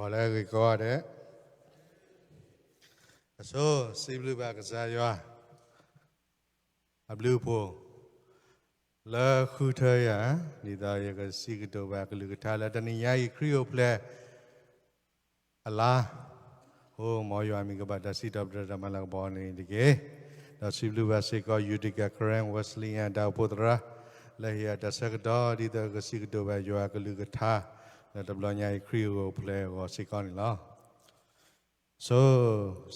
ပှၤလၢအဂ့ၤကိးဂၤဒဲး, အဆိ စံးဘျုးဘၣ်ကစၢ်ယွၤ အဘျုးအဖှိၣ် လၢဃုထၢယၤ ဒ်သိးယကစံးကတိၤဘၣ်ကလုၢ်ကထါလၢတနံၤညါအံၤ ခရံာ်အိၣ်ဖျဲၣ်အလါ, အိ မ်ယွၤမံၤကဘၣ်တၢ်စံးထီၣ်ပတြၢၤတၢ်မၤလၤကပီၤန့ၣ်တက့ၢ်. ဒီးစံးဘျုးဘၣ်စ့ၢ်ကီး Utica Karen Wesleyan တၢ်အိၣ်ဖှိၣ်သရၣ် လၢဟ့ၣ်ယၤတၢ်ဆၢကတီၢ် ဒ်သိးကစံးကတိၤဘၣ်ယွၤကလုၢ်ကထါ လၢတဘျီညါအံၤခရံာ်အိၣ်ဖျဲၣ်အဂီၢ်စ့ၢ်ကီးန့ၣ်လီၤ. ဆိ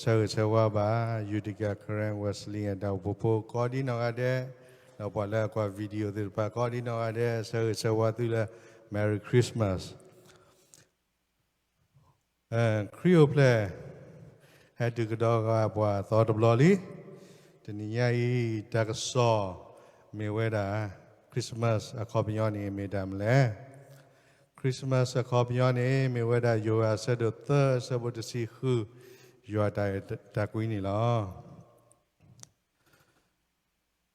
ဆၢဂ့ၤဆၢဝါဘၣ် Utica Karen Wesleyan တၢ်အိၣ်ဖှိၣ်ဖိကိးဒံနီၢ်ဂၤဒဲး, ဒီးပှၤလၢအကွၢ် video သ့ၣ်တဖၣ် ကိးဒံနီၢ်ဂၤဒဲး ဆၢဂ့ၤဆၢဝါသုလၢ Merry Christmas. ခရံာ်အိၣ်ဖျဲၣ် ဟဲတုၤကဒီးဂၤပှၤသီတဘျီလံ. တနံၤညါအံၤ တၢ်ကစီၣ်မ့ၢ်ဝဲဒၣ် Christmas အခီပညီန့ၣ်မ့ၢ်တၢ်မနုၤလဲၣ်. Christmas အခီပညီန့ၣ် မ့ၢ်ဝဲဒၣ်ယိၤဟၣ်အဆၢဒိၣ်သၢ အဆၢဖိတဆံဃု, ယွၤတၢ်အဲၣ်တၢ်ကွံန့ၣ်လီၤ.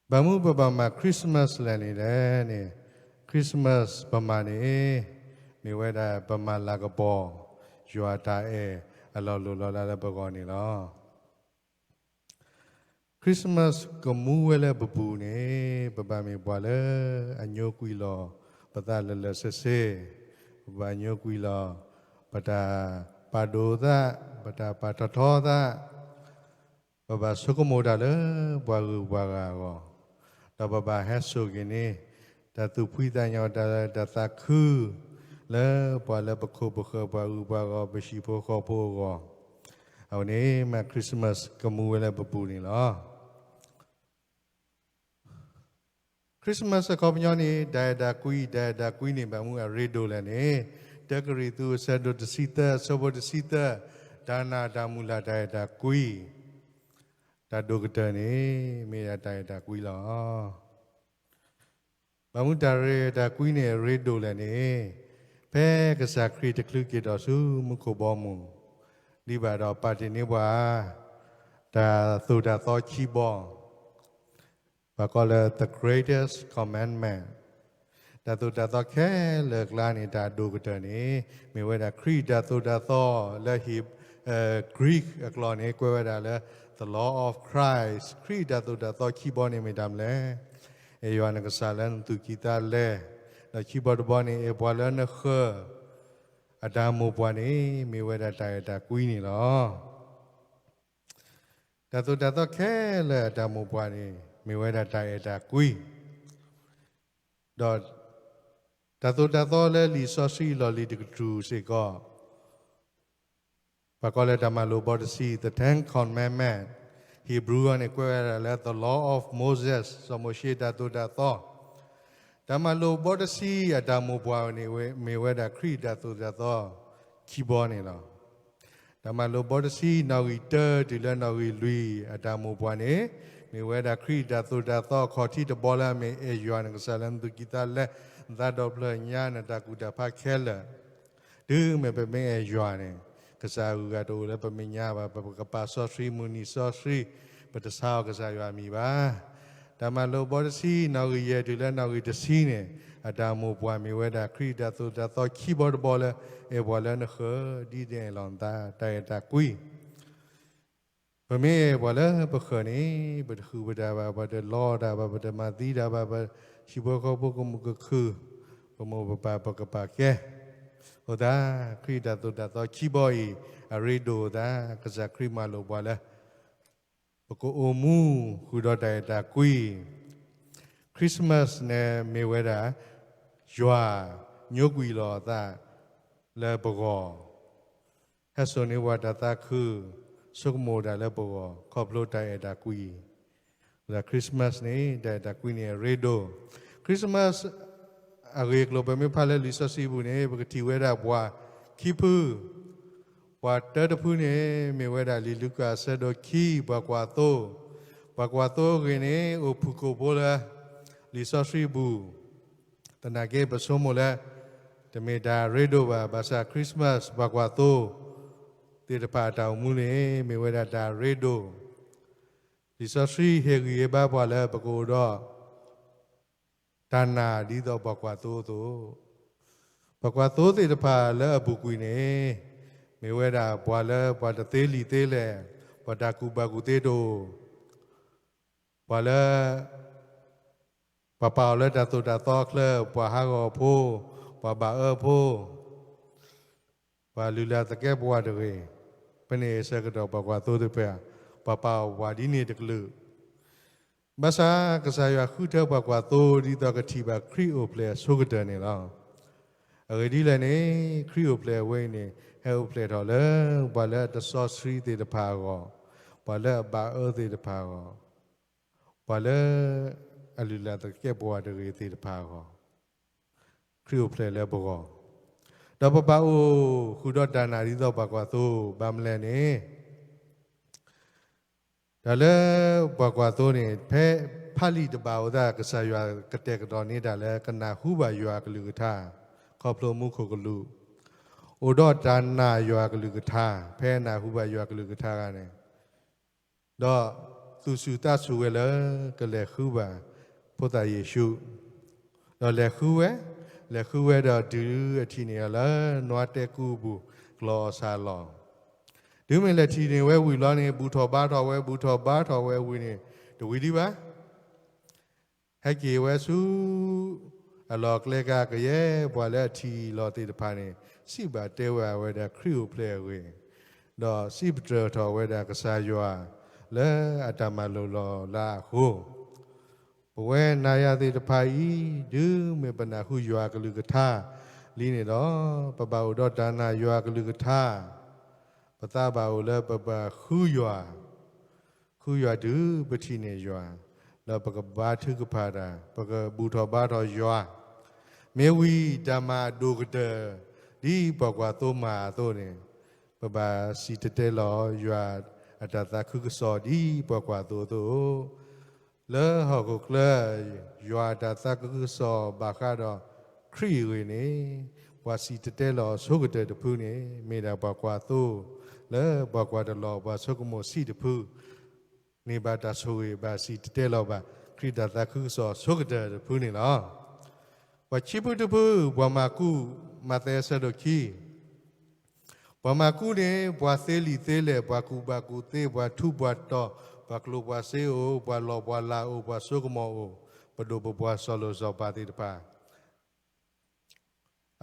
ဘၣ်မနုၤပဘၣ်မၤ Christmas လဲၣ်န့ၣ်လဲၣ်န့ၣ်, Christmas ပမၤန့ၣ် မ့ၢ်ဝဲဒၣ်ပမၤလၤကပီၤ ယွၤတၢ်အဲၣ်အလီၤလိၢ်လီၤလးလၢပဂီၢ်န့ၣ်လီၤ. Christmas ကမူဝဲလၢပပူၤန့ၣ် ပဘၣ်မ့ၢ်ပှၤလၢအညိကွံာ်လီၤပသးလၢာ်လၢာ်ဆ့ဆ့, ပဘၣ်ညိကွံာ်လီၤ ပတၢ်ပာ်ဒိၣ်သး, ပတၢ်ပာ်ထီၣ်ထီသး, ပဘၣ်ဆိကမိၣ်တၢ်လၢပှၤဂုၤပှၤဂၤအဂီၢ်, ဒီးပဘၣ်ဟဲစိာ်က့ၤန့ၢ် တၢ်သူၣ်ဖှံသးညီ တၢ် တၢ်သးခု လၢပှၤလၢပခိၣ်ပဃၢၤ ပှၤဂုၤပှၤဂၤ ပဟံၣ်ဖိဃီဖိအဂီၢ်, အဝဲန့ၣ်မး Christmas ကမူဝဲလၢပပူၤန့ၣ်လီၤ. Christmas အခီပညီန့ၣ် တၢ်အဲၣ်တၢ်ကွံ, တၢ်အဲၣ်တၢ်ကွံန့ၣ် ဘၣ်မနုၤအရ့ဒိၣ်လဲၣ်န့ၣ်, တၢကရံၣ်သူး အဆၢဒိၣ်တဆံသၢ အဆၢဖိတဆံသၢ, တၢ်နာ်တၢ်မုၢ်လၢ် တၢ်အဲၣ်တၢ်ကွံ, တၢ်ဒိၣ်ကတၢၢ်န့ၣ် မ့ၢ်ဒၣ်တၢ်အဲၣ်တၢ်ကွံလီၤ. ဘၣ်မနုၤတၢ်ရဲၣ်တၢ်ကွံန့ၣ် အရ့ဒိၣ်လဲၣ်န့ၣ်, ဖဲကစၢ်ခရံာ်တချုးက့ၤထီၣ်ဆူမူခိၣ်ဘီမုၢ်, ဒ်ဘၣ်ဒီးပာ်တ့ၢ်န့ၢ်ပှၤ တၢ်သိၣ်တၢ်သီခံဘီ, ပှၤကိးလၢ the greatest commandment, တၢ်သိၣ်တၢ်သီခဲလၢာ်အကျါန့ၣ် တၢ်အဒိၣ်ကတၢၢ်န့ၣ် မ့ၢ်ဝဲဒၣ်ခရံာ်တၢ်သိၣ်တၢ်သီ, လၢ Greek အကျိာ်န့ၣ် ကွဲးဝဲဒၣ်လၢ the law of Christ, ခရံာ်တၢ်သိၣ်တၢ်သီခံဘီန့ၣ်မ့ၢ်တၢ်မနုၤလဲၣ်. အဲၣ်ယွၤနကစၢ်လၢနသူၣ်ကံၢ်သးလဲ, ဒီးခံဘီတဘီန့ၣ် အဲၣ်ပှၤလၢနဃၢၤ, အတၢ်မိၢ်ပှၢ်န့ၣ် မ့ၢ်ဝဲဒၣ်တၢ်အဲၣ်တၢ်ကွံန့ၣ်လီၤ. တၢ်သိၣ်တၢ်သီခဲလၢာ်အတၢ်မိၢ်ပှၢ်န့ၣ် မ့ၢ်ဝဲဒၣ်တၢ်အဲၣ်တၢ်ကွံ, ဒီးတၢ်သိၣ်တၢ်သီလၢလံာ်စီဆှံအလီၢ်လံၤတကတြူၢ်စ့ၢ်ကီး, ပှၤကိးလၢတၢ်မၤလိာ်ဘီတဆံ, the Ten Commandments, Hebrew အံၤန့ၣ် ကွဲးဝဲဒၣ်လၢ the law of Moses, စီၤမိၤၡ့တၢ်သိၣ်တၢ်သီ, တၢ်မၤလိာ်ဘီတဆံအတၢ်မိၢ်ပှၢ်န့ၣ် မ့ၢ်ဝဲဒၣ်ခရံာ်တၢ်သိၣ်တၢ်သီခံဘီန့ၣ်လီၤ. တၢ်မၤလိာ်ဘီတဆံ နီၣ်ဂံၢ်တၢတုၤလၢနီၣ်ဂံၢ်လွံၢ် အတၢ်မိၢ်ပှၢ်န့ၣ် မ့ၢ်ဝဲဒၣ်ခရံာ်တၢ်သိၣ်တၢ်သီအခီၣ်ထံးတဘီလၢအမ့ၢ်အဲၣ်ယွၤနကစၢ်လၢနသူၣ်ကံၢ်သးလဲ, နသးဒီဖျၢၣ်ညါ နတၢ်ကူၣ်တၢ်ဖးခဲလၢာ်, တုၤမ့ၢ်ပမ့ၢ်အဲၣ်ယွၤန့ၣ် ကစၢ်အဂုၤအဂၤတအိၣ်လၢပမဲာ်ညါဘၣ်, ပကပာ်စီဆှံမုၢ်နံၤစီဆှံ, ပတဆါအီၤကစၢ်ယွၤအမံၤဘၣ်. တၢ်မၤလိာ်ဘီတဆံ နီၣ်ဂံၢ်ယဲၢ်တုၤလၢနီၣ်ဂံၢ်တဆံန့ၣ် အတၢ်မိၢ်ပှၢ်မ့ၢ်ဝဲဒၣ်ခရံာ်တၢ်သိၣ်တၢ်သီခံဘီတဘီလၢ အဲၣ်ပှၤလၢနဃၢၤ ဒ်နအဲၣ်လီၤနသး တၢ်အဲၣ်တၢ်ကွံ ပမ့ၢ်အဲၣ်ပှၤလၢပဃၢၤန့ၣ် ပတဃုာ်ပတၢ်ဘၣ်, ပတလီတၢ်ဘၣ်, ပတမၤသံတၢ်ဘၣ်, ပဟံၣ်ဖိဃီဖိကမုာ်ကခုၣ်, ပမိၢ်ပပၢ်ပကပာ်ကဲ, အဃိသတး ခရံာ်တၢ်သိၣ်တၢ်သီခံဘီအံၤ အရ့ဒိၣ်အသး ကစၢ်ခရံာ်မၤလိာ်ပှၤလၢ ပကအိၣ်မူဃုာ်ဒီးတၢ်အဲၣ်တၢ်ကွံ Christmas န့ၣ် မ့ၢ်ဝဲဒၣ် ယွၤညိကွံာ်လီၤအသးလၢပဂီၢ်, ဟဲစိာ်န့ၢ်ပှၤတၢ်သးခု, ဆိကမိၣ်တၢ်လၢပဂီၢ် ခီဖျိတၢ်အဲၣ်တၢ်ကွံ. ဒီး Christmas န့ၣ် တၢ်အဲၣ်တၢ်ကွံန့ၣ်အရ့ဒိၣ်. Christmas အဂ့ၢ်အကျိၤ ပမ့ၢ်ဖးလၢလံာ်စီဆှံပူၤန့ၣ် ပကထံၣ်ဝဲဒၣ်ပှၤခံဖု, ပှၤတၢတဖုန့ၣ် မ့ၢ်ဝဲဒၣ်လံာ်လူၤကၣ်အဆၢဒိၣ်ခံ ပှၤကွၢ်သိ, ပှၤကွၢ်သိအဂ့ၢ်န့ၣ် အိၣ်ဖုၣ်ကိာ်ဖိလၢ လံာ်စီဆှံပူၤ, သနာ်က့ပဆိကမိၣ်လၢ တမ့ၢ်တၢ်အရ့ဒိၣ်ဘၣ်, ဘၣ်ဆၣ် Christmas ပှၤကွၢ်သိသ့ၣ်တဖၣ်အတၢ်အိၣ်မူန့ၣ် မ့ၢ်ဝဲဒၣ်တၢ်အရ့ဒိၣ်. လံာ်စီဆှံဟ့ၣ်ဂံၢ်ဟ့ၣ်ဘါပှၤလၢပကအိၣ်ဒီး တၢ်နာ်ဒ်သိးပှၤကွၢ်သိအသိး, ပှၤကွၢ်သိသ့ၣ်တဖၣ်လၢအပူၤကွံာ်န့ၣ် မ့ၢ်ဝဲဒၣ်ပှၤလၢပှၤတသ့လံာ်သ့လဲၢ်, ပှၤတၢ်ကူၣ်ဘၣ်ကူၣ်သ့တအိၣ်, ပှၤလၢ ပှၤပာ်အီၤလၢတၢ်သိၣ်တၢ်သီအချၢ, ပှၤဟးဂီၤဖိ, ပှၤဘၣ်အၢဖိ, ပှၤလုၢ်လၢ်သကဲးပဝးတဂ့ၤ, ဖဲန့ၣ်အဆၢကတီၢ်ပှၤကွၢ်သိတဖၣ်, ပှၤပာ်အီၤပှၤဒ်န့ၣ်တကလုာ် ဘၣ်ဆၣ်ကစၢ်ယွၤဃုထၢပှၤကွၢ်သိဒ်သိးကထံၣ်ဘၣ်ခရံာ်အိၣ်ဖျဲၣ်အဆိကတၢၢ်န့ၣ်လီၤ. အဂ့ၢ်ဒ်လဲၣ်န့ၣ်, ခရံာ်အိၣ်ဖျဲၣ်အဝဲအံၤန့ၣ် ဟဲအိၣ်ဖျဲၣ်ထီၣ်လၢ ပှၤလၢအတစီဆှံသ့ၣ်တဖၣ်အဂီၢ်, ပှၤလၢအဘၣ်အၢသ့ၣ်တဖၣ်အဂီၢ်, ပှၤလၢ အလုၢ်လၢ်သကဲးပဝးတဂ့ၤသ့ၣ်တဖၣ်အဂီၢ်, ခရံာ်အိၣ်ဖျဲၣ်လၢပဂီၢ်, ဒီးပဘၣ်အိၣ်ဃုာ်ဒီးတၢ်နာ်ဒ်သိးပှၤကွၢ်သိဘၣ်မနုၤလဲၣ်န့ၣ် တၢ်လၢပှၤကွၢ်သိန့ၣ် ဖဲဖးလံာ်တဘၣ်အဃိသတး ကစၢ်ယွၤကတဲာ်ကတီၤန့ၢ်တၢ်လၢကနၢ်ဟူဘၣ်ယွၤအကလုၢ်ကထါ, ခီဖျိမူခိၣ်ကလူး, အိၣ်ဒီးတၢ်နာ်ယွၤအကလုၢ်ကထါ, ဖဲနၢ်ဟူဘၣ်ယွၤအကလုၢ်ကထါအခါန့ၣ် ဒီးသူၣ်စူၤသးစူၤဝဲလၢကလဲၤဃုဘၣ်ဖိသၣ်ယ့ၣ်ၡူး, ဒီးလဲၤဃုဝဲ, လဲၤဃုဝဲဒီးတုၤအထံၣ်န့ၢ်အီၤလၢနွားတဲကူအပူၤ ကျီၢ်အီၣ်ဆၣ်လီၢ်, တုၤမ့ၢ်လဲၤထံၣ်န့ၢ်ဝဲဝံၤလီၤန့ၣ် ဘူၣ်ထီၣ်ဘါထီၣ်ဝဲ ဘူၣ်ထီၣ်ဘါထီၣ်ဝဲဝံၤန့ၣ် တဝံၤဒံးဘၣ် ဟဲက့ၤဝဲဆူ အလီၢ်အကျဲခါ ကယဲၢ်ပှၤလၢအထံၣ်လီၤသ့ၣ်တဖၣ်န့ၣ် စံးဘၣ်တဲဝဲဒၣ်ခရံာ်အိၣ်ဖျဲၣ်အဂ့ၢ်, ဒီးစံးပတြၢၤထီၣ်ဝဲဒၣ်ကစၢ်ယွၤလၢအတၢ်မၤလိာ်လီၤလးအဃိ, ပဝဲနၤယၤသ့ၣ်တဖၣ်အံၤ တုၤမ့ၢ်ပနၢ်ဟူယွၤအကလုၢ်ကထါလံန့ၣ်ဒီး ပဘၣ်အိၣ်ဒီးတၢ်နာ်ယွၤအကလုၢ်ကထါ, ပသးဘၣ်အိၣ်လၢပဘၣ်ဃုယွၤ ဃုယွၤတုၤပထံၣ်န့ၢ်ယွၤ, ဒီးပကဘါထုကဖၣ်တၢ်, ပကဘူၣ်ထီၣ်ဘါထီၣ်ယွၤ, မ့ၢ်ဝံၤတၢ်မၤအဒိၣ်ကတၢၢ် ဒ်ပှၤကွၢ်သိမၤအသိးန့ၣ်, ပဘၣ်စံၣ်တဲၤတဲလီၤယွၤအတၢ်သးခုကစီၣ်ဒ်ပှၤကွၢ်သိအသိး, လၢဟီၣ်ခိၣ်ချၢ ယွၤအတၢ်သးခုကစီၣ်ဘၣ်ဃးဒီးခရံာ်အဂ့ၢ်န့ၣ်, ပှၤစံၣ်တဲၤတဲလီၤအဆိကတၢၢ်တဖုန့ၣ် မ့ၢ်ဒၣ်ပှၤကွၢ်သိ လၢပှၤကွၢ်တလီၤပှၤဆိကမိၣ်ဆံးတဖု န့ၢ်ဘၣ်တၢ်ဆိၣ်ဂ့ၤ ဘၣ်စံၣ်တဲၤတဲလီၤဘၣ် ခရံာ်တၢ်သးခုကစီၣ်အဆိကတၢၢ်တဖုန့ၣ်လီၤ. ပှၤခံဖုတဖု, ပှၤမၢ်ကူး, မးသဲအဆၢဒိၣ်ခံ ပှၤမၢ်ကူးန့ၣ် ပှၤသ့လံာ်သ့လဲၢ်, ပှၤကူၣ်ဘၣ်ကူၣ်သ့, ပှၤထူးပှၤတီၤ, ပှၤကျိၣ်ပှၤစ့အိၣ်, ပှၤလီၢ်ပှၤလၤအိၣ်, ပှၤဆိကမိၣ်အိၣ်, ပဒိၣ်ပပှၢ်စီၤလိၤစီၤပၤသ့ၣ်တဖၣ်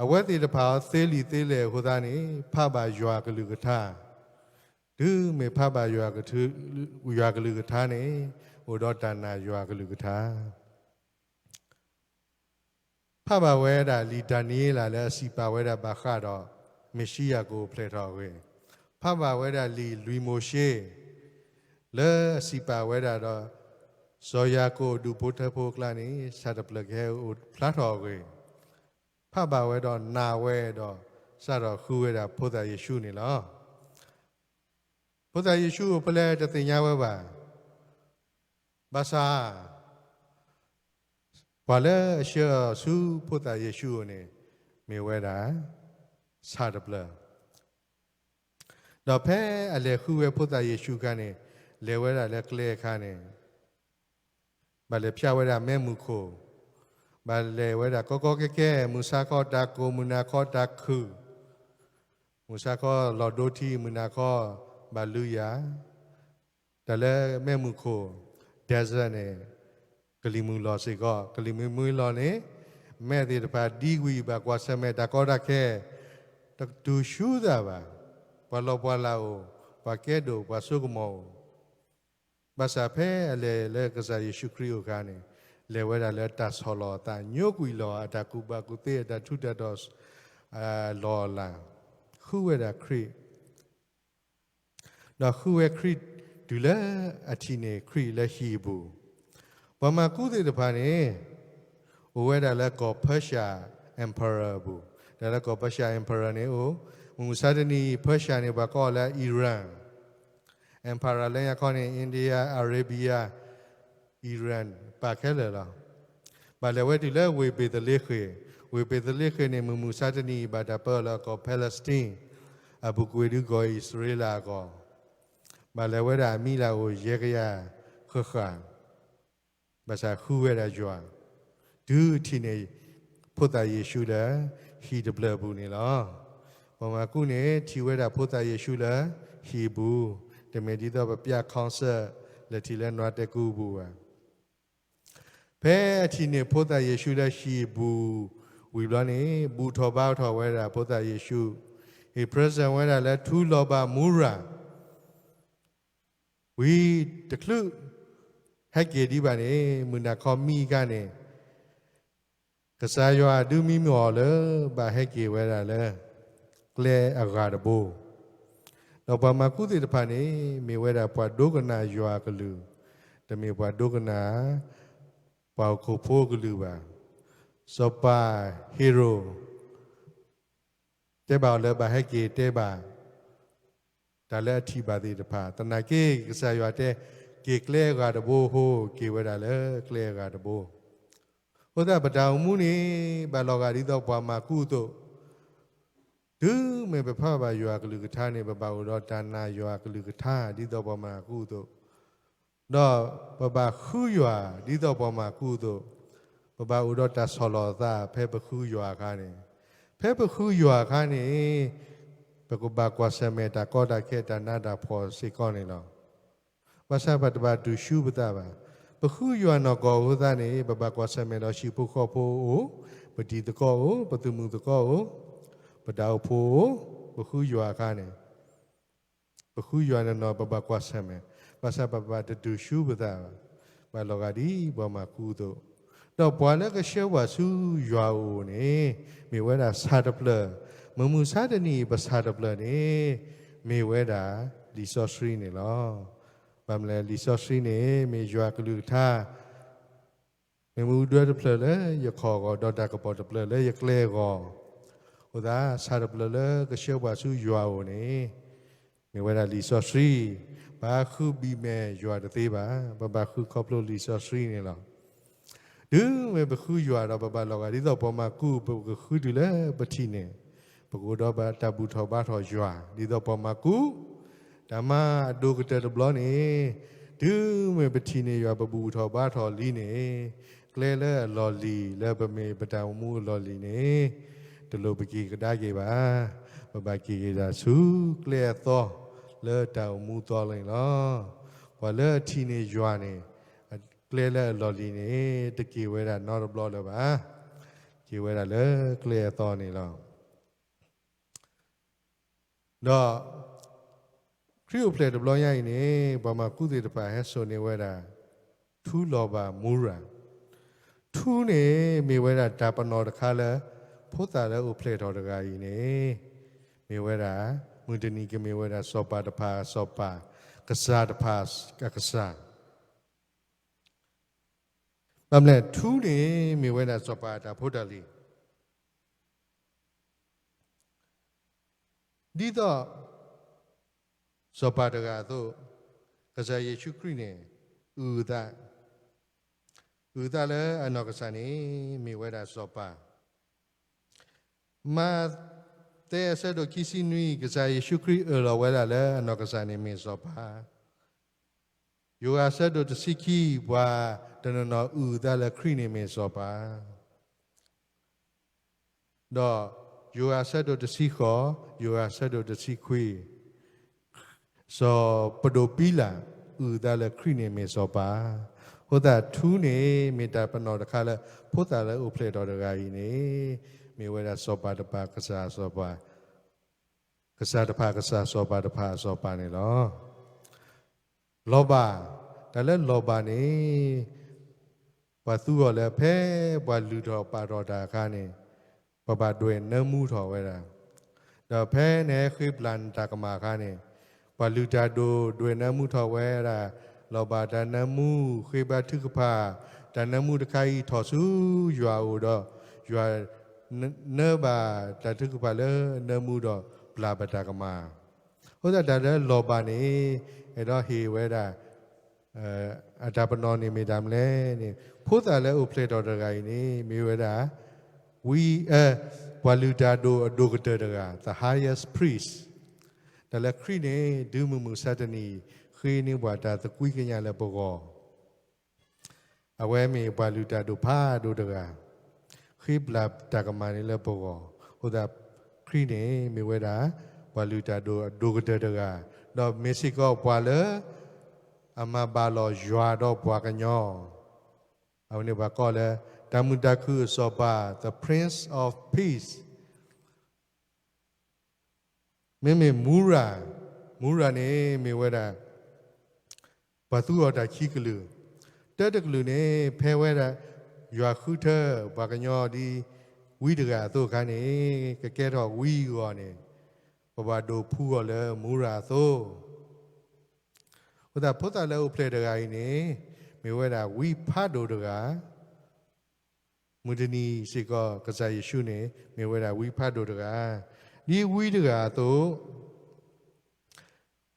အဝဲသ့ၣ်တဖၣ်အီၤသ့လံာ်သ့လဲၢ်အဃိသတးန့ၣ် ဖးဘၣ်ယွၤကလုၢ်ကထါ, တုၤမ့ၢ်ဖးဘၣ်ယွၤက, ယွၤကလုၢ်ကထါန့ၣ် အိၣ်ဒီးတၢ်နာ်ယွၤကလုၢ်ကထါ ဖးဘၣ်ဝဲဒၣ်လံာ်ဒၤနံးယ့လးလၢအစံးပာ်ဝဲဒၣ်ဘၣ်ဃးဒီး မ့ၣ်ၡံယၤကအိၣ်ဖျဲၣ်ထီၣ်အဂ့ၢ်, ဖးဘၣ်ဝဲဒၣ်လံာ်လွံၢ်မိၤၡ့ လၢအစံးပာ်ဝဲဒၣ်ဒီး စီၤယၤကိာ်အဒူၣ်ဖိထၢဖိအကျါန့ၣ် ဆၣ်တဖျၢၣ်ကဟဲအိၣ်ဖျါထီၣ်အဂ့ၢ်, ဖးဘၣ်ဝဲဒီးနာ်ဝဲဒီး စးထီၣ်ဃုဝဲဒၣ်ဖိသၣ်ယ့ၣ်ၡူးန့ၣ်လီၤ. ဖိသၣ်ယ့ၣ်ၡူးအိၣ်ဖဲလဲၣ်တသ့ၣ်ညါဝဲဘၣ်. ဘၣ်ဆၣ် ပှၤလၢအဆှၢအီၤဆူဖိသၣ်ယ့ၣ်ၡူးအအိၣ်န့ၣ် မ့ၢ်ဝဲဒၣ် ဆၣ်တဖျၢၣ်, ဒီးဖဲအလဲၤဃုဝဲဖိသၣ်ယ့ၣ်ၡူးအခါန့ၣ် လဲၤဝဲဒၣ်လၢကျဲအခါန့ၣ် ဘၣ်လဲၤဖျါဝဲဒၣ်မဲးမုၢ်ခိၣ်, ဘၣ်လဲၤဝဲဒၣ်ကီကီခဲခဲ, မုၢ်ဆါခီတၢ်ကိၢ်, မုၢ်နၤခီတၢ်ခုၣ်, မုၢ်ဆါခီလီၤဒိထံ, မုၢ်နၤခီဘၣ်လုယၤ, တၢ်လၢမဲးမုၢ်ခိၣ် desert န့ၣ် ကလံၤမုၢ်လီၤစ့ၢ်ကီး, ကလံၤမုၢ်မုၢ်လီၤန့ၣ် မဲးသ့ၣ်တဖၣ်ဒံကွံာ်ဘၣ်ကွၢ်ဆၢၣ်မဲာ်တၢ်ကီတၢ်ခဲ တတုၤဆူသးဘၣ်, ပှၤလီၢ်ပှၤလၤအိၣ်, ပှၤကဲဒိၣ်ပှၤစိကမီၤအိၣ် ဘၣ်ဆၣ်ဖဲအလဲၤလၢကစၢ်ယ့ၣ်ၡူးခရံာ်အအိၣ်အခါန့ၣ် လဲၤဝဲဒၣ်လၢတၢ်ဆီၣ်လီၤအသး ညိကွံာ်လီၤအတၢ်ကူၣ်ဘၣ်ကူၣ်သ့ အတၢ်ထူးတၢ်တီၤ အလီၢ်အလၤ, ဃုဝဲဒၣ်ခရံာ် ဒီးဃုဝဲခရံာ်တုၤလၢအထံၣ်န့ၢ်ခရံာ်လၢဟံၣ်အပူၤ, ပှၤမၤကူးသ့ၣ်တဖၣ်န့ၣ် အိၣ်ဝဲဒၣ်လၢကီၢ် Persia Empire အပူၤ, တၢ်လၢကီၢ် Persia Empire န့ၣ်အိၣ်, မုၢ်မဆါတနံၤ Persia န့ၣ် ပှၤကိးအီၤလၢ Iran, Empire လၢညါခီန့ၣ် India, Arabia, Iran ပာ်ခဲလၢာ်လီၤ. ဘၣ်လဲၤဝဲတုၤလၢဝ့ၢ်ဘ့းသလ့ဃ့ၣ်, ဝ့ၢ်ဘ့းသလ့ဃ့ၣ်န့ၣ် မုၢ်မုၢ်ဆါတနံၤ ဘၣ်တၢ်ပၢအီၤလၢကီၢ် Palestine, အပူၤကွံာ်ဒုကီၢ်အံၣ်စရ့လးအကီၢ်, ဘၣ်လဲၤဝဲဒၣ်အမံၤလၢအအိၣ်ယဲၢ်ကယၤဃၣ်ဃၣ်, ဘၣ်ဆၣ်ဃုဝဲဒၣ်ယွၤ, တုၤထံၣ်န့ၢ်ဖိသၣ်ယ့ၣ်ၡူးလၢဟံၣ်တဖျၢၣ်အပူၤန့ၣ်လီၤ. ပှၤမၤကူၣ်န့ၣ် ထံၣ်ဝဲဒၣ်ဖိသၣ်ယ့ၣ်ၡူးလၢဟံၣ်အပူၤ, တမ့ၢ်ဒ်သိးပပျး concert လဲၤထံၣ်လၢနွားတဲာ်ကူပူၤဘၣ်. ဖဲအထံၣ်န့ၢ်ဖိသၣ်ယ့ၣ်ၡူးလၢဟံၣ်အပူၤဝံၤဘျီန့ၣ် ဘူၣ်ထီၣ်ဘါထီၣ်ဝဲဒၣ်ဖိသၣ်ယ့ၣ်ၡူး, ဟ့ၣ် present ဝဲဒၣ်လၢထူလီၤဘၣ်မူရၤ ဝံၤတချုးဟဲက့ၤဒံးဘၣ်န့ၣ် မုၢ်နၤခီမံအခါန့ၣ် ကစၢ်ယွၤဒုးမံမီၢ်အီၤလၢ ဘၣ်ဟဲက့ၤဝဲဒၣ်လၢ ကျဲအဂၤတဘိ, ဒီးပှၤမၤကူၣ်သ့ၣ်တဖၣ်န့ၣ် မ့ၢ်ဝဲဒၣ်ပှၤဒိကနၣ်ယွၤအကလုၢ်, တမ့ၢ်ပှၤဒိကနၣ် ပှၤဟီၣ်ခိၣ်ဖိအကလုၢ်ဘၣ်. စီၤပၤဟ့ရိၣ် တဲဘၣ်အီၤလၢဘၣ်ဟဲက့ၤတဲဘၣ် တၢ်လၢအထံၣ်ဘၣ်သ့ၣ်တဖၣ်, သနာ်က့ ကစၢ်ယွၤတဲ က့ၤကျဲအဂၤတဘိအဃိ က့ၤဝဲဒၣ်လၢကျဲအဂၤတဘိ. အဃိသတး ပတၢ်အိၣ်မူန့ၣ် ဘၣ်လီၤဂာ်ဒ်သိးပှၤမၤကူအသိး, တုၤမ့ၢ်ပဖးဘၣ်ယွၤအကလုၢ်ကထါန့ၣ် ပဘၣ်အိၣ်ဒီးတၢ်နာ်ယွၤအကလုၢ်ကထါ ဒ်သိးပှၤမၤကူအသိး, ဒီးပဘၣ်ဃုယွၤဒ်သိးပှၤမၤကူအသိး, ပဘၣ်အိၣ်ဒီးတၢ်ဆီၣ်လီၤသးဖဲပဃုယွၤအခါန့ၣ်, ဖဲပဃုယွၤအခါန့ၣ် ပကဘၣ်ကွၢ်ဆၢၣ်မဲာ်တၢ်ကီတၢ်ခဲတၢ်နးတၢ်ဖှီၣ်စ့ၢ်ကီးန့ၣ်လီၤ. ဘၣ်ဆၣ်ပတဘၣ်တူၢ်ဆူပသးဘၣ်. ပဃုယွၤနီၢ်ကီၢ်အဃိသတးန့ၣ် ပဘၣ်ကွၢ်ဆၢၣ်မဲာ်ဒီးဟံၣ်ဖိဃီဖိအိၣ်, ပတံၤသကိးအိၣ်, ပသုးမုၢ်သကိးအိၣ်, ပတၢ်အိၣ်ဖှိၣ်အိၣ်, ပဃုယွၤအခါန့ၣ် ပဃုယွၤနီၢ်နီၢ် ပဘၣ်ကွၢ်ဆၢၣ်မဲာ်, ဘၣ်ဆၣ်ပဘၣ်တတူၢ်ဆူပသးဘၣ်. ဘၣ်လီၤဂာ်ဒ်ပှၤမၤကူအသိး, ဒီးပှၤလၢကဆှၢပှၤဆူယွၤအအိၣ်န့ၣ် မ့ၢ်ဝဲဒၣ်ဆၣ်တဖျၢၣ်, မုၢ်မဆါတနံၤပဆၣ်တဖျၢၣ်န့ၣ် မ့ၢ်ဝဲဒၣ်လံာ်စီဆှံန့ၣ်လီၤ. ဘၣ်မနုၤလဲၣ် လံာ်စီဆှံန့ၣ် မ့ၢ်ယွၤကလုၢ်ကထါ မ့ၢ်မ့ၣ်အူဒၢတဖျၢၣ်လၢယခီၣ်အဂီၢ် ဒီးတၢ်ကပီၤတဖျၢၣ်လၢယကျဲအဂီၢ်, အဃိသတး ဆၣ်တဖျၢၣ်လၢကဆှၢပှၤဆူယွၤအအိၣ်န့ၣ် မ့ၢ်ဝဲဒၣ်လံာ်စီဆှံ, ပဃုဘံၣ်မဲာ်ယွၤတသ့ဘၣ်, ပဘၣ်ဃုခီဖျိလံာ်စီဆှံန့ၣ်လီၤ. တုၤမ့ၢ်ပဃုယွၤဒီးပဘၣ်လီၤဂာ်ဒ်သိးပှၤမၤကူ ပကဃုတုၤလၢပထံၣ်န့ၣ်, ပကအိၣ်ဒီးတၢ်ဘူၣ်ထီၣ်ဘါထီၣ်ယွၤ ဒ်သိးပှၤမၤကူ, တၢ်မၤအဒိၣ်ကတၢၢ်တဘျီန့ၣ်, တုၤမ့ၢ်ပထံၣ်န့ၢ်ယွၤ ပဘူၣ်ထီၣ်ဘါထီၣ်လံန့ၣ်, ကျဲလၢအလီၢ်လံၤလၢပမ့ၢ်ပတၢ်အိၣ်မူအလီၢ်လံၤန့ၣ်, တလိၣ်ပက့ၤကဒါက့ၤဘၣ်. ပဘၣ်က့ၤက့ၤဒၣ်ဆူကျဲအသီလၢတၢ်အိၣ်မူအသီန့ၣ်လီၤ. ပှၤလၢအထံၣ်န့ၢ်ယွၤန့ၣ် ကျဲလၢအလီၢ်လံၤန့ၣ် တက့ၤဝဲဒၣ်နီတဘျီလၢၤဘၣ်. က့ၤဝဲဒၣ်လၢကျဲအသီန့ၣ်လီၤ. ဒီးခရံာ်အိၣ်ဖျဲၣ်တဘျီညါအံၤန့ၣ် ပှၤမၤကူသ့ၣ်တဖၣ်ဟဲစိာ်န့ၢ်ဝဲဒၣ် ထူလီၤဘၣ်မူရၤ, ထူန့ၣ်မ့ၢ်ဝဲဒၣ်တၢ်ပနီၣ်တခါလၢ ဖိသၣ်လၢအိၣ်ဖျဲၣ်ထီၣ်တဂၤအံၤန့ၣ် မ့ၢ်ဝဲဒၣ် မုၢ်တနံၤကမ့ၢ်ဝဲဒၣ်စီၤပၤတဖၣ်အစီၤပၤ, ကစၢ်တဖၣ်အကစၢ်. ဘၣ်မနုၤလဲၣ် ထူန့ၣ်မ့ၢ်ဝဲဒၣ်စီၤပၤအတၢ်ဖိတၢ်လံၤ ဒ်သိးစီၤပၤတဂၤအသိး, ကစၢ်ယ့ၣ်ၡူးခရံာ်န့ၣ် အုၣ်အသး, အုၣ်အသးလၢအနီၢ်ကစၢ်န့ၣ် မ့ၢ်ဝဲဒၣ်စီၤပၤ. မးသဲအဆၢဒိၣ်ခံဆံနွံ ကစၢ်ယ့ၣ်ၡူးခရံာ်အၢၣ်လီၤဝဲဒၣ်လၢအနီၢ်ကစၢ်န့ၣ်မ့ၢ်စီၤပၤ. ယိၤဟၣ်အဆၢဒိၣ်တဆံခံ ပှၤတနီၤနီၤအုၣ်အသးလၢခရံာ်န့ၣ်မ့ၢ်စီၤပၤ ဒီးယိၤဟၣ်အဆၢဒိၣ်တဆံဃိး, ယိၤဟၣ်အဆၢဒိၣ်တဆံခွံ, စီၤပဒိၣ်ပံလး အုၣ်အသးလၢခရံာ်န့ၣ်မ့ၢ်စီၤပၤ. အဃိသတး ထူန့ၣ်မ့ၢ်တၢ်ပနီၣ်တခါလၢ ဖိသၣ်လၢအိၣ်ဖျဲၣ်ထီၣ်တဂၤအံၤန့ၣ် မ့ၢ်ဝဲဒၣ်စီၤပၤတဖၣ်ကစၢ်စီၤပၤ, ကစၢ်တဖၣ်ကစၢ် စီၤပၤတဖၣ်အစီၤပၤန့ၣ်လီၤ. လီၤဘၣ်, တၢ်လၢလီၤဘၣ်န့ၣ် ပှၤသူအီၤလၢဖဲပှၤလုၢ်ထီၣ်ပာ်ထီၣ်တၢ်အခါန့ၣ် ပှၤဘၣ်ဒွဲၣ်နၢမူထီၣ်ဝဲဒၣ်, ဒီးဖဲနဟဲဃ့ပျၢ်နတၢ်ကမၣ်အခါန့ၣ် ပှၤလုၢ်တၢ်ဒိၣ်ဒွဲၣ်နၢမူထီၣ်ဝဲဒၣ်, လီၤဘၣ်တၢ်နၢမူ ဃ့ဘါထုကဖၣ်, တၢ်နၢမူတခါအံၤထီၣ်ဆူယွၤအအိၣ်ဒီး ယွၤ နၢဘၣ်တၢ်ထုကဖၣ်လၢနၢမူဒီးပျၢ်ဘၣ်တၢ်ကမၣ်. အဃိသတးတၢ်လၢလီၤဘၣ်န့ၣ် အဲၣ်ဒိးဟ့ၣ်ဝဲဒၣ် အတၢ်ပနီၣ်န့ၣ်မ့ၢ်တၢ်မနုၤလဲၣ်န့ၣ် ဖိသၣ်လၢအိၣ်ဖျဲၣ်ထီၣ်တဂၤအံၤန့ၣ် မ့ၢ်ဝဲဒၣ် ဝံ ပှၤလုၢ်တၢ်ဒိၣ်အဒိၣ်ကတၢၢ်တဂၤ the highest priest. တၢ်လၢခရံာ်န့ၣ် တုၤမုၢ်မဆါတနံၤ ဃ့န့ၢ်ပှၤတၢ်သကွံကညးလၢပဂီၢ် အဝဲမ့ၢ်ပှၤလုၢ်တၢ်ဒိၣ်ဖးဒိၣ်တဂၤ, ဃ့ပျၢ်တၢ်ကမၣ်န့ၣ်လၢပဂီၢ်, အဃိသတး ခရံာ်န့ၣ်မ့ၢ်ဝဲဒၣ် ပှၤလုၢ်တၢ်ဒိၣ်အဒိၣ်ကတၢၢ်တဂၤ, ဒီးမ့ၢ်စ့ၢ်ကီးပှၤလၢ အမၤဘၣ်လီၤယွၤဒီးပှၤကညီ, အဝဲန့ၣ်ပှၤကိးလၢ တၢ်မုာ်တၢ်ခုၣ်အစီၤပၤ the Prince of Peace. မ့မ့ၢ်မူရၤ, မူရၤန့ၣ်မ့ၢ်ဝဲဒၣ် ပှၤသူအီၤတၢ်ခံကလုာ်, တၢတကလုာ်န့ၣ် ဖဲဝဲဒၣ် ယွၤဃုထၢပှၤကညီဒ်ဝံတဂၤအသိးအခါန့ၣ် ကကဲထီၣ်ဝံအဂီၢ်န့ၣ် ပဘၣ်ဒိးဖှူအီၤလၢမူရၤအသိး, အဃိသတးဖိသၣ်လၢအိၣ်ဖျဲၣ်တဂၤအံၤန့ၣ် မ့ၢ်ဝဲဒၣ်ဝံဖးဒိၣ်တဂၤ, မုၢ်တနံၤစ့ၢ်ကီး ကစၢ်ယ့ၣ်ၡူးန့ၣ် မ့ၢ်ဝဲဒၣ်ဝံဖးဒိၣ်တဂၤ, ဒ်ဝံတဂၤအသိး,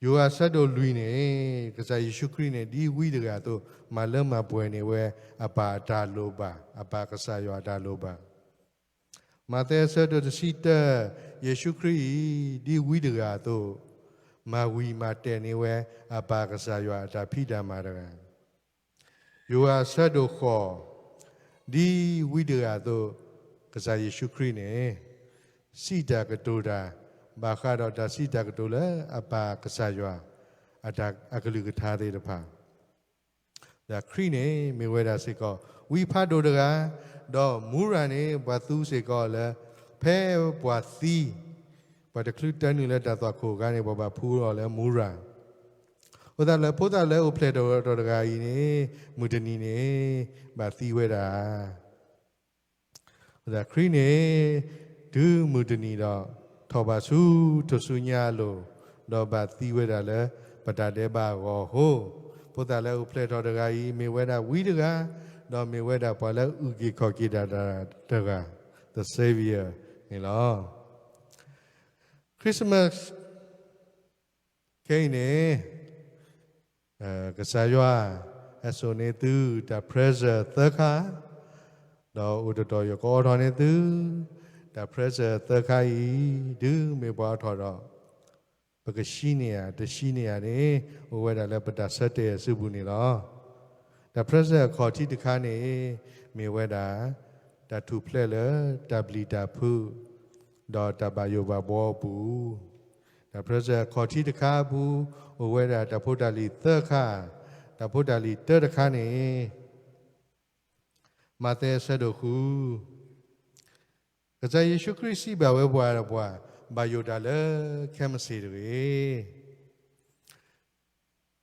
ယိၤဟၣ်အဆၢဒိၣ်လွံၢ်န့ၣ် ကစၢ်ယ့ၣ်ၡူးခရံာ်န့ၣ် ဒ်ဝံတဂၤအသိး မၤလၢမၤပှဲၤန့ၢ်ဝဲအပၢ်အတၢ်လိၣ်ဘၣ်, အပၢ်ကစၢ်ယွၤအတၢ်လိၣ်ဘၣ်. မးသဲအဆၢဒိၣ်တဆံတၢ, ယ့ၣ်ၡူးခရံာ်အံၤ ဒ်ဝံတဂၤအသိး, မၤဝံၤမၤတဲာ်န့ၢ်ဝဲအပၢ်ကစၢ်ယွၤအတၢ်ဖံးတၢ်မၤတဂၤ. ယိၤဟၣ်အဆၢဒိၣ်ဃိး, ဒ်ဝံတဂၤအသိး, ကစၢ်ယ့ၣ်ၡူးခရံာ်န့ၣ် စံးတၢ်ကတိၤတၢ် ဘၣ်ဃးဒီးတၢ်စံးတၢ်ကတိၤလၢအပၢ်ကစၢ်ယွၤ အတၢ်အကလုၢ်ကထါသ့ၣ်တဖၣ် ဒီးခရံာ်န့ၣ်မ့ၢ်ဝဲဒၣ်စ့ၢ်ကီး ဝံဖးဒိၣ်တဂၤ, ဒီးမူရၤန့ၣ် ပှၤသူစ့ၢ်ကီးလၢ ဖဲပှၤသံ, ပှၤတချုးတၢ်နုာ်လၢတၢ်သွၣ်ခိၣ်အခါန့ၣ် ပှၤဘၣ်ဖှူအီၤလၢမူရၤ, အဃိသတးလၢဖိသၣ်လၢအိၣ်ဖျဲၣ်ထီၣ်တဂၤအံၤန့ၣ် မုၢ်တနံၤန့ၣ် ဘၣ်သံဝဲဒၣ် အဃိသတးခရံာ်န့ၣ် တုၤမုၢ်တနံၤဒီး ထီၣ်ဘၣ်ဆူထူၣ်စုညါအလိၤ, ဒီးဘၣ်သံဝဲဒၣ်လၢ ပတၢ်ဒဲးဘးအဂီၢ်အဃိ, ဖိသၣ်လၢအိၣ်ဖျဲၣ်ထီၣ်တဂၤအံၤ မ့ၢ်ဝဲဒၣ်ဝံတဂၤ, ဒီးမ့ၢ်ဝဲဒၣ်ပှၤလၢအုၣ်က့ၤခီၣ်က့ၤတၢ်တဂၤ, the Savior န့ၣ်လီၤ. Christmas ခဲအံၤန့ၣ် ကစၢ်ယွၤ ဟဲစိာ်န့ၢ်သုတၢ် present သၢခါ, ဒီးအိၣ်တတီၤယကအိးထီၣ်န့ၢ်သု တၢ် present သၢခါအံၤ, တုၤမ့ၢ်ပှၤအိးထီၣ်ဒီး ပကဆှံန့ၢ်ဧါ တဆှံန့ၢ်ဧါန့ၣ် အိၣ်ဝဲဒၣ်လၢပတၢ်ဆၢတဲာ်အစုပူၤန့ၣ်လီၤ. တၢ် present အခီၣ်ထံးတခါန့ၣ် မ့ၢ်ဝဲဒၣ် တၢ်ထူၣ်ဖျဲးလၢတၢ်ပျံၤတၢ်ဖုး ဒီးတၢ်ဘၣ်ယိၣ်ဘၣ်ဘှီအပူၤ, တၢ် present အခီၣ်ထံးတခါအပူၤ အိၣ်ဝဲဒၣ်တၢ်ဖိတၢ်လံၤသၢခါ, တၢ်ဖိတၢ်လံၤတၢတခါန့ၣ် မးသဲအဆၢဒိၣ်ဃု, ကစၢ်ယ့ၣ်ၡူးခရံာ်စံးဘၣ်ဝဲပှၤဒီးပှၤ ဘၣ်ယိၣ်တၢ်လၢခဲမုၢ်ဆ့ၣ်တဂ့ၤ.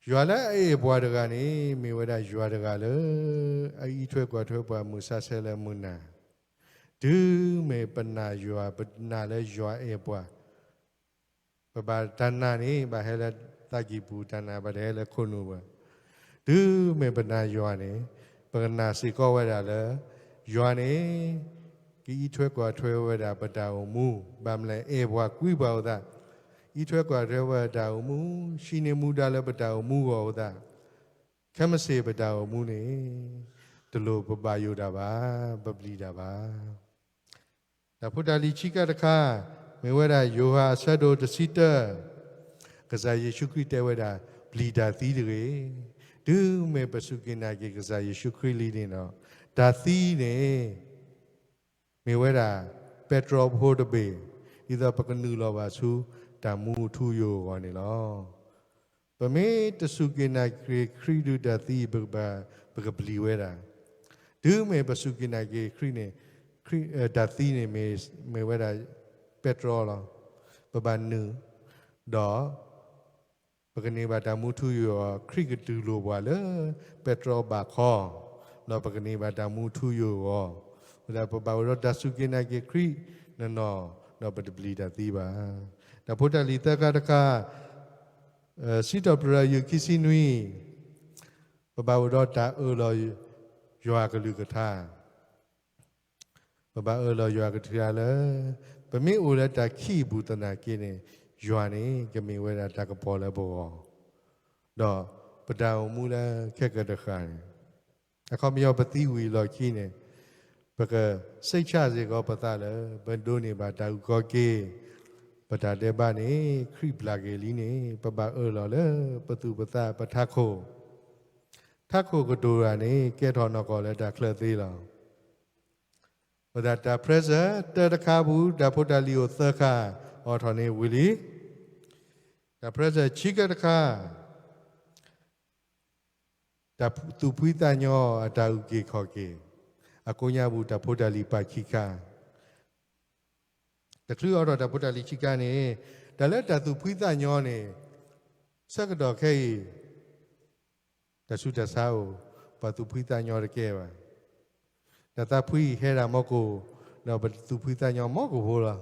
ယွၤလၢအအဲၣ်ပှၤတဂၤန့ၣ် မ့ၢ်ဝဲဒၣ်ယွၤတဂၤလၢ အအံးထွဲကွၢ်ထွဲပှၤမုၢ်ဆါဆဲးလၢမုၢ်နၤ, တုၤမ့ၢ်ပနာ်ယွၤ ပနာ်လၢယွၤအဲၣ်ပှၤ ပဘၣ်တၢ်နာ်န့ၣ် ဘၣ်ဟဲလၢသးကံၢ်ပူၤ, တၢ်နာ်ဘၣ်တဟဲလၢခိၣ်နူာ်ဘၣ်. တုၤမ့ၢ်ပနာ်ယွၤန့ၣ် ပကနာ်စ့ၢ်ကီးဝဲဒၣ်လၢ ယွၤန့ၣ် ကအံးထွဲကွၢ်ထွဲဝဲဒၣ်ပတၢ်အိၣ်မူ, ဘၣ်မနုၤလဲၣ် အဲၣ်ပှၤကွံပှၤအဃိသတး, အံးထွဲကွၢ်ထွဲဝဲဒၣ်တၢ်အိၣ်မူ, ဟံးန့ၢ်မူဒါလၢပတၢ်အိၣ်မူအဂီၢ်အဃိသတး, ခဲမုၢ်ဆ့ၣ်ပတၢ်အိၣ်မူန့ၣ် တလိၣ်ပဘၣ်ယိၣ်တၢ်ဘၣ်, ပပျံၤတၢ်ဘၣ်. တၢ်ဖိတၢ်လံၤခံခါတခါ မ့ၢ်ဝဲဒၣ်ယိၤဟၣ်အဆၢဒိၣ်တဆံတၢ, ကစၢ်ယ့ၣ်ၡူးခရံာ်တဲဝဲဒၣ် ပျံၤတၢ်သံတဂ့ၤ. တုၤမ့ၢ်ပစူၢ်က့ၤနာ်က့ၤကစၢ်ယ့ၣ်ၡူးခရံာ်လံန့ၣ်ဒီး တၢ်သံန့ၣ် မ့ၢ်ဝဲဒၣ် ပဲတြီဖိတဘ့ၣ် ဒ်သိးပကနုာ်လီၤဘၣ်ဆူတၢ်မူအထူအယိာ်အဂီၢ်န့ၣ်လီၤ. ပမ့ၢ်တစူၢ်က့ၤနာ်က့ၤခရံာ်ဒီးတၢ်သံ ပကပျံၤဝဲဒၣ်. တုၤမ့ၢ်ပစူၢ်က့ၤနာ်က့ၤခရံာ်န့ၣ် တၢ်သံန့ၣ်မ့ၢ်ဝဲဒၣ် ပဲတြီလီၤ. ပဘၣ်နုာ် ဒီး ပကန့ၢ်ဘၣ်တၢ်မူထူယိာ်အီၤ, ခရံာ်ကတူၢ်လိာ်ပှၤလၢပဲတြီဘးခီ, ဒီးပကန့ၢ်ဘၣ်တၢ်မူထူယိာ်အီၤ. အဃိသတး ပဘၣ်အိၣ်ဒီးတၢ်စူၢ်က့ၤနာ်က့ၤခရံာ်နီၢ်နီၢ်, ဒီးပတပျံၤတၢ်သံဘၣ်. တၢ်ဖိတၢ်လံၤသၢခါတခါ, စံးထီၣ်ပတြၢၤယုၢ်ခံဆံနွံ, ပဘၣ်အိၣ်ဒီးတၢ်အၢၣ်လီၤယွၤကလုၢ်ကထါ ပဘၣ်အၢၣ်လီၤယွၤကလုၢ်ကထါလၢ ပမ့ၢ်အိၣ်လၢတၢ်ခံးအပူၤသနာ်က့န့ၣ် ယွၤန့ၣ် ကမ့ၢ်ဝဲဒၣ်တၢ်ကပီၤလၢပဂီၢ်, ဒီးပတၢ်အိၣ်မူလၢခဲကတဃၣ်န့ၣ်, အခီပညီပသံဝံၤအလီၢ်ခံန့ၣ် ပကစိတ်ချစ့ၢ်ကီးပသးလၢ ပဒိးန့ၢ်ဘၣ်တၢ်အုၣ်ကီၤက့ၤ ပတၢ်ဒဲးဘးန့ၣ် ခရံာ်ပျၢ်က့ၤလံန့ၣ် ပဘၣ်အၢၣ်လီၤလၢပသူၣ်ပသးပထးခိၣ်, ထးခိၣ်ကတိၤတၢ်န့ၣ် ကဲထီၣ်နီၢ်ကီၢ်လၢတၢ်ချၢသ့လီၤ. အဃိသတး တၢ် present တၢတခါအပူၤ တၢ်ဖိတၢ်လံၤအိၣ်သၢခါ အိးထီၣ်န့ၣ်ဝံၤလံ. တၢ် present ခံခါတခါ တၢ်သူၣ်ဖှံသးညီအတၢ်အုၣ်က့ၤခီၣ်က့ၤ အကိးညါပူၤ တၢ်ဖိတၢ်လံၤပာ်ခံခါ တချုးအိးထီၣ်တၢ်ဖိတၢ်လံၤခံခါန့ၣ် တၢ်လၢတၢ်သူၣ်ဖှံသးညီန့ၣ် ဆၢကတီၢ်ခဲအံၤ တၢ်ဆူးတၢ်ဆါအိၣ် ပှၤသူၣ်ဖှံသးညီတကဲဘၣ်. တၢ်သးဖှံဟဲဒၣ်မီၢ်ကိၣ် ဒီးပသူၣ်ဖှံသးညီမီၢ်ကိၣ်ဖိလီၤ.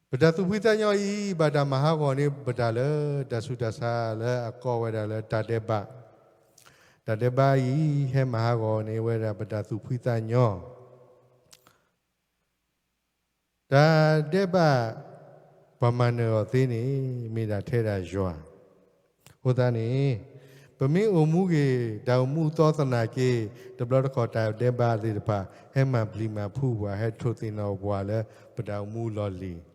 ပတၢ်သူၣ်ဖှံသးညီအံၤ ဘၣ်တၢ်မၤဟးဂီၤန့ၢ်ပတၢ်လၢ တၢ်ဆူးတၢ်ဆါလၢအကိးဝဲဒၣ်လၢတၢ်ဒဲးဘး, တၢ်ဒဲးဘးအံၤ ဟဲမၤဟးဂီၤန့ၢ်ဝဲဒၣ်ပတၢ်သူၣ်ဖှံသးညီ တၢ်ဒဲးဘး ပှၤမၤနၢၤအီၤသ့န့ၣ် မ့ၢ်ဒၣ်ထဲဒၣ်ယွၤ. အဃိသတးန့ၣ် ပမ့ၢ်အိၣ်မူက့ၤ တၢ်အိၣ်မူအသီသနာ်က့ တဘျီတခီၣ် တၢ်ဒဲးဘးသ့ၣ်တဖၣ် ဟဲမၤပျံၤမၤဖုးပှၤ ဟဲထိၣ်သ့ၣ်နီၣ်ပှၤလၢပတၢ်အိၣ်မူလီၢ်လံၤ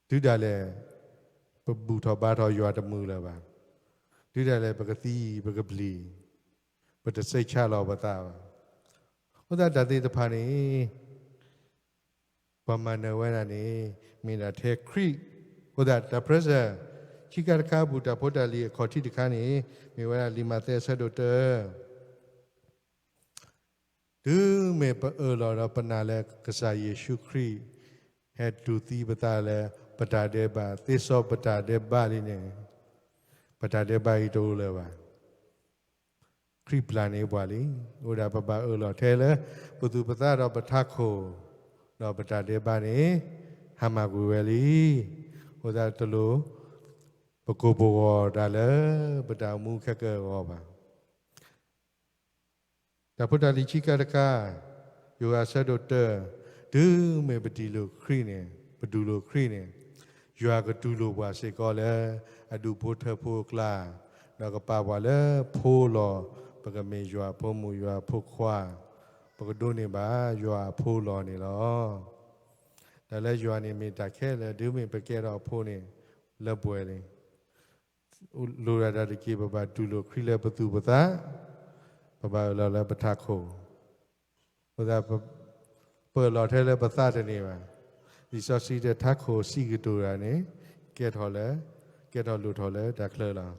တုၤဒၣ်လဲာ် ပဘူၣ်ထီၣ်ဘါထီၣ်ယွၤတမုာ်လၢၤဘၣ်. တုၤဒၣ်လဲာ်ပကသံ ပကပျံၤ ပတစိတ်ချလီၤပသးဘၣ်. အဃိသတးတၢ်သ့ၣ်တဖၣ်န့ၣ် ပှၤမၤနၢၤဝဲဒၣ်န့ၣ် မ့ၢ်ဒၣ်ထဲခရံာ်. အဃိသတးတၢ် present ခံခါတခါအပူၤ တၢ်ဖိတၢ်လံၤအခီၣ်ထံးတခါန့ၣ် မ့ၢ်ဝဲဒၣ်လံာ်မးသဲအဆၢဒိၣ်တၢ တုၤမ့ၢ်ပအၢၣ်လီၤဒီးပနာ်လၢကစၢ်ယ့ၣ်ၡူးခရံာ် ဟဲတူၢ်သံပသးလၢပတၢ်ဒဲးဘး သ့စီပတၢ်ဒဲးဘးလံန့ၣ် ပတၢ်ဒဲးဘးအံၤတအိၣ်လၢၤဘၣ်. ခရံာ်ပျၢ်န့ၢ်ပှၤလံ. အဃိဒၣ်ပဘၣ်အၢၣ်လီၤထဲလၢ ပသူၣ်ပသးဒီးပထးခိၣ်, ဒီးပတၢ်ဒဲးဘးန့ၣ် ဟါမၢ်ကွံာ်ဝဲလံ. အဃိသတးတလိၣ် ပကိၢ်ပဂီၤတၢ်လၢ ပတၢ်အိၣ်မူခဲကၢအဂီၢ်ဘၣ်. တၢ်ဖိတၢ်လံၤခံခါတခါ, ယိၤဟၣ်အဆၢဒိၣ်တၢ, တုၤမ့ၢ်ပတံၢ်လိာ်ခရံာ်န့ၣ်, ပတူၢ်လိာ်ခရံာ်န့ၣ်, ယွၤကတူၢ်လိာ်ပှၤစ့ၢ်ကီးလၢ အဒူၣ်ဖိထၢဖိအကျါ, ဒီးကပာ်ပှၤလၢဖိလီၤ, ပကမ့ၢ်ယွၤအဖိမုၣ်ယွၤအဖိခွါ, ပကဒိးန့ၢ်ဘၣ်ယွၤအဖိလီၤန့ၣ်လီၤ. တၢ်လၢယွၤန့ၣ်မ့ၢ်တၢ်ခဲလၢာ် တုၤမ့ၢ်ပကဲထီၣ်အဖိန့ၣ် လၢပှဲၤလံ. လိၣ်ဒၣ်တၢ်တက့ၢ် ပဘၣ်တူၢ်လိာ်ခရံာ်လၢပသူၣ်ပသး, ပဘၣ်အၢၣ်လီၤလၢပထးခိၣ်. အဃိသတး ပအၢၣ်လီၤထဲလၢပသးတန့ၢ်ဘၣ်. လံာ်စီဆှံတဲထးခိၣ်စံးကတိၤတၢ်န့ၣ် ကဲထီၣ်လၢ, ကဲထီၣ်လိၣ်ထီၣ်လၢတၢ်ချၢလီၤ.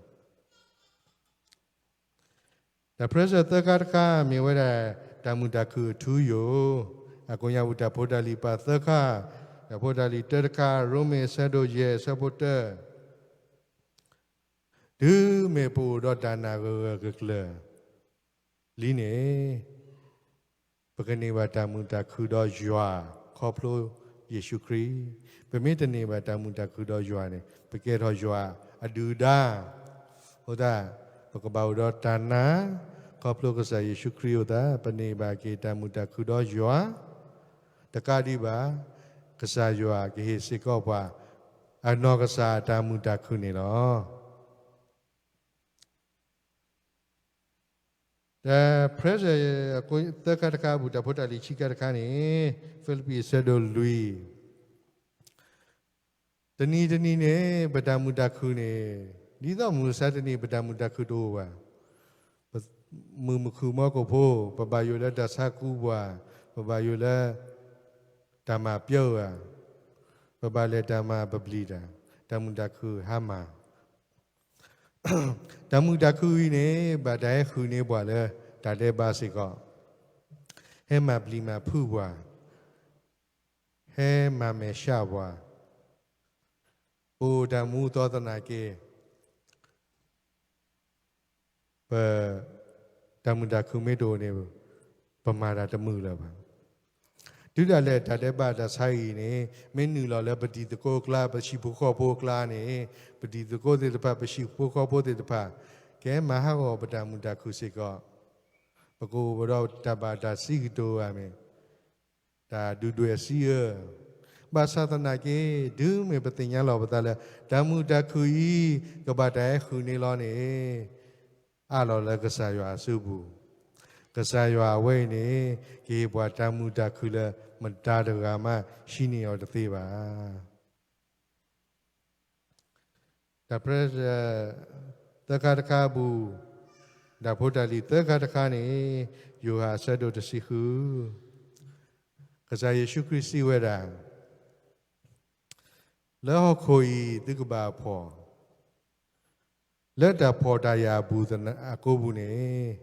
တၢ် present သၢခါတခါ မ့ၢ်ဝဲဒၣ် တၢ်မုာ်တၢ်ခုၣ်အထူအယိာ်, အကိးညါပူၤ တၢ်ဖိတၢ်လံၤပာ်သၢခါ, တၢ်ဖိတၢ်လံၤတၢတခါ ရိမ့ၤအဆၢဒိၣ်ယဲၢ်အဆၢဖိတၢ, တုၤမ့ၢ်ပအိၣ်ဒီးတၢ်နာ်ဂၢၢ်ဂၢၢ်ကျၢၤကျၢၤလံန့ၣ်, ပကန့ၢ်ဘၣ်တၢ်မုာ်တၢ်ခုၣ်ဒီးယွၤ ခီဖျိယ့ၣ်ၡူးခရံာ်. ပမ့ၢ်တန့ၢ်ဘၣ်တၢ်မုာ်တၢ်ခုၣ်ဒီးယွၤန့ၣ် ပကဲထီၣ်ယွၤအဒုၣ်ဒါ. အဃိသတး ပကဘၣ်အိၣ်ဒီးတၢ်နာ် ခီဖျိကစၢ်ယ့ၣ်ၡူးခရံာ်အဃိသတး ပန့ၢ်ဘၣ်က့ၤတၢ်မုာ်တၢ်ခုၣ်ဒီးယွၤ, တကးဒံးဘၣ် ကစၢ်ယွၤကဟ့ၣ်စ့ၢ်ကီးပှၤ အနီၢ်ကစၢ်အတၢ်မုာ်တၢ်ခုၣ်န့ၣ်လီၤ. တၢ် present သၢခါတခါအပူၤ တၢ်ဖိတၢ်လံၤခံခါတခါန့ၣ် ဖံလံးပံၤအဆၢဒိၣ်လွံၢ်, တနံၤတနံၤန့ၣ် ပတၢ်မုာ်တၢ်ခုၣ်န့ၣ် ဒ်သိးမုၢ်မဆါတနံၤ ပတၢ်မုာ်တၢ်ခုၣ်တအိၣ်ဘၣ်. မုာ်မုာ်ခုၣ်မီၢ်ကိၣ်ဖိ, ပဘၣ်ယိၣ်လၢတၢ်ဆါကူပှၤ, ပဘၣ်ယိၣ်လၢ တၢ်မၤပျီဧါ, ပဘၣ်လဲၤတၢ်မၤပပျံၤတၢ်, တၢ်မုာ်တၢ်ခုၣ်ဟါမၢ် တၢ်မုာ်တၢ်ခုၣ်အံၤန့ၣ် ဘၣ်တၢ်ဟဲဟုၣ်န့ၢ်ပှၤလၢတၢ်ဒဲးဘးစ့ၢ်ကီး, ဟဲမၤပျံၤမၤဖုးပှၤ, ဟဲမၤမဲာ်ဆှးပှၤ, ပအိၣ်တၢ်မူအသီသနာ်က့ ပ တၢ်မုာ်တၢ်ခုၣ်မ့ၢ်တအိၣ်န့ၣ် ပမၤတၢ်တမုာ်လၢၤဘၣ်. တုၤဒၣ်လဲာ်တၢ်ဒဲးဘးတၢ်ဆါအံၤန့ၣ် မ့ၢ်နုာ်လီၤလၢပတံၤသကိးအကျါ ပဟံၣ်ဖိဃီဖိအကျါန့ၣ် ပတံၤသကိးသ့ၣ်တဖၣ် ပဟံၣ်ဖိဃီဖိသ့ၣ်တဖၣ် ကဲမၤဟးဂီၤပတၢ်မုာ်တၢ်ခုၣ်စ့ၢ်ကီး, ပကအိၣ်ဒီးတၢ်ဘၣ်တၢ်စံးကတိၤဧါမ့ၢ် တၢ်ဒုၣ်ဒွဲၣ်စံးအၢ, ဘၣ်ဆၣ်သနာ်က့ တုၤမ့ၢ်ပသ့ၣ်ညါလီၤပသးလၢ တၢ်မုာ်တၢ်ခုၣ်အံၤ ကဘၣ်တၢ်ဟဲဟုၣ်န့ၢ်လီၤန့ၣ် အးလီၤလၢကစၢ်ယွၤအစုပူၤ, ကစၢ်ယွၤအဝဲအံၤန့ၣ် ကဟ့ၣ်ပှၤတၢ်မုာ်တၢ်ခုၣ်လၢ မတၤတဂၤမးဟံးန့ၢ်အီၤတသ့ဘၣ်. တၢ် present သၢခါတခါအပူၤ, တၢ်ဖိတၢ်လံၤသၢခါတခါန့ၣ် ယိၤဟၣ်အဆၢဒိၣ်တဆံဃု, ကစၢ်ယ့ၣ်ၡူးခရံာ်စံးဝဲဒၣ်, လၢဟီၣ်ခိၣ်အံၤသုကဘၣ်ဖှီၣ်, လၢတၢ်ဖှီၣ်တၢ်ယာ်အပူၤအကိပူၤန့ၣ်,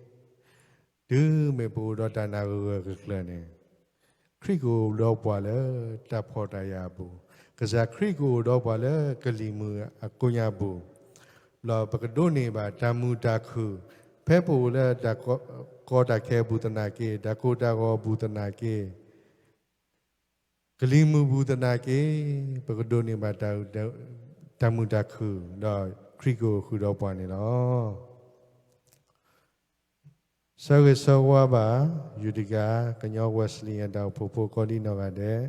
တုၤမ့ၢ်ပအိၣ်ဒီးတၢ်နာ်ဂၢၢ်ဂၢၢ်ကျၢၤကျၢၤန့ၣ်, ခရံာ်ကအိၣ်ဒီးပှၤလၢတၢ်ဖှီၣ်တၢ်ယာ်အပူၤ, ကစၢ်ခရံာ်ကအိၣ်ဒီးပှၤလၢကလံၤမုၢ်အကိညါပူၤ, ဒီးပကဒိးန့ၢ်ဘၣ်တၢ်မုာ်တၢ်ခုၣ်, ဖဲပအိၣ်လၢတၢ်ကီတၢ်ခဲအပူၤသနာ်က့, တၢ်ကိၢ်တၢ်ဂီၤအပူၤသနာ်က့, ကလံၤမုၢ်ပူၤသနာ်က့, ပကဒိးန့ၢ်ဘၣ်တၢ်မုာ်တၢ်ခုၣ်, ဒီးခရံာ်ကအိၣ်ဃုာ်ဒီးပှၤန့ၣ်လီၤ. ဆၢဂ့ၤဆၢဝါဘၣ် ယုၢ်တကၤ ကညီဝဲစလံယၤတၢ်အိၣ်ဖှိၣ်ဖိကိးဒံနီၢ်ဂၤဒဲး,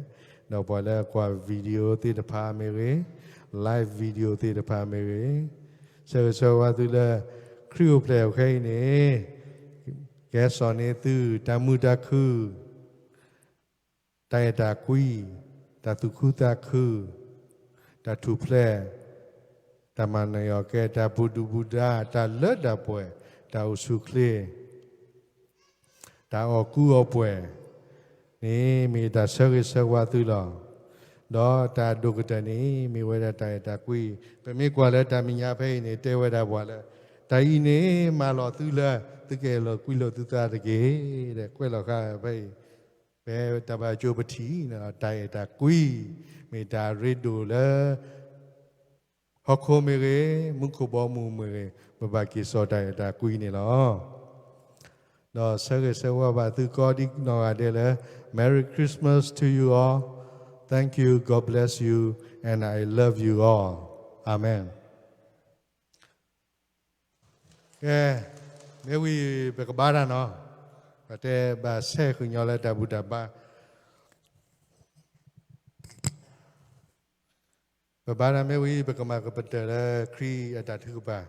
ဒီးပှၤလၢအကွၢ် video သ့ၣ်တဖၣ်မ့ၢ်ဂ့ၤ, live video သ့ၣ်တဖၣ်မ့ၢ်ဂ့ၤ, ဆၢဂ့ၤဆၢဝါသုလၢ ခရံာ်အိၣ်ဖျဲၣ်အခဲအံၤန့ၣ်, ကဲစိာ်န့ၢ်သုတၢ်မုာ်တၢ်ခုၣ်, တၢ်အဲၣ်တၢ်ကွံ, တၢ်သူၣ်ခုသးခု, တၢ်ထူၣ်ဖျဲး, တၢ်မၤနၢၤအီၤကဲ, တၢ်ဘူၣ်ဒူၣ်ဘူၣ်ဒါ, တၢ်လၢတၢ်ပှဲၤ, တၢ်အိၣ်ဆူၣ်အိၣ်ချ့, တၢ်အီၣ်ကူအီၣ်ပှဲၤန့ၣ် မ့ၢ်တၢ်ဆၢဂ့ၤဆၢဝါသုလီၤ. ဒီးတၢ်အဒိၣ်ကတၢၢ်န့ၣ် မ့ၢ်ဝဲဒၣ်တၢ်အဲၣ်တၢ်ကွံ. ပမ့ၢ်ကွၢ်လၢတၢ်မဲာ်ညါဖဲအံၤန့ၣ် တဲဝဲဒၣ်ပှၤလၢ တၢ်အံၤန့ၣ် မၤလီၤသုလၢ သုကအဲၣ်လီၤကွံလိာ်သုသးတက့ၢ် ဒီးကွဲးလီၤဃာ်ဖဲအံၤ, ဖဲတၢ်ဘၣ်ကၠိပထံၣ်န့ၣ်လီၤ. တၢ်အဲၣ်တၢ်ကွံ မ့ၢ်တၢ်ရ့ဒိၣ်လၢ ဟီၣ်ခိၣ်မ့ၢ်ဂ့ၤ, မူခိၣ်ဘီမုၢ်မ့ၢ်ဂ့ၤ, ပဘၣ်က့ၤစိာ်တၢ်အဲၣ်တၢ်ကွံန့ၣ်လီၤ. ဒီးဆၢဂ့ၤဆၢဝါဘၣ်သုကိးဒံနီၢ်ဂၤဒဲးလၢ Merry Christmas to you all. Thank you, God bless you, and I love you all. Amen. ကဲ, မ့ၢ်ဝံၤပကဘါတၢ်နီၤ, ပတဲဘၣ်ဆဲးဃုာ်ညီလၢတၢ်ဘူၣ်တၢ်ဘါ ပဘါတၢ်မ့ၢ်ဝံၤ ပကမၤကပတၢၢ်လၢခရံာ်အတၢ်ထုကဖၣ်.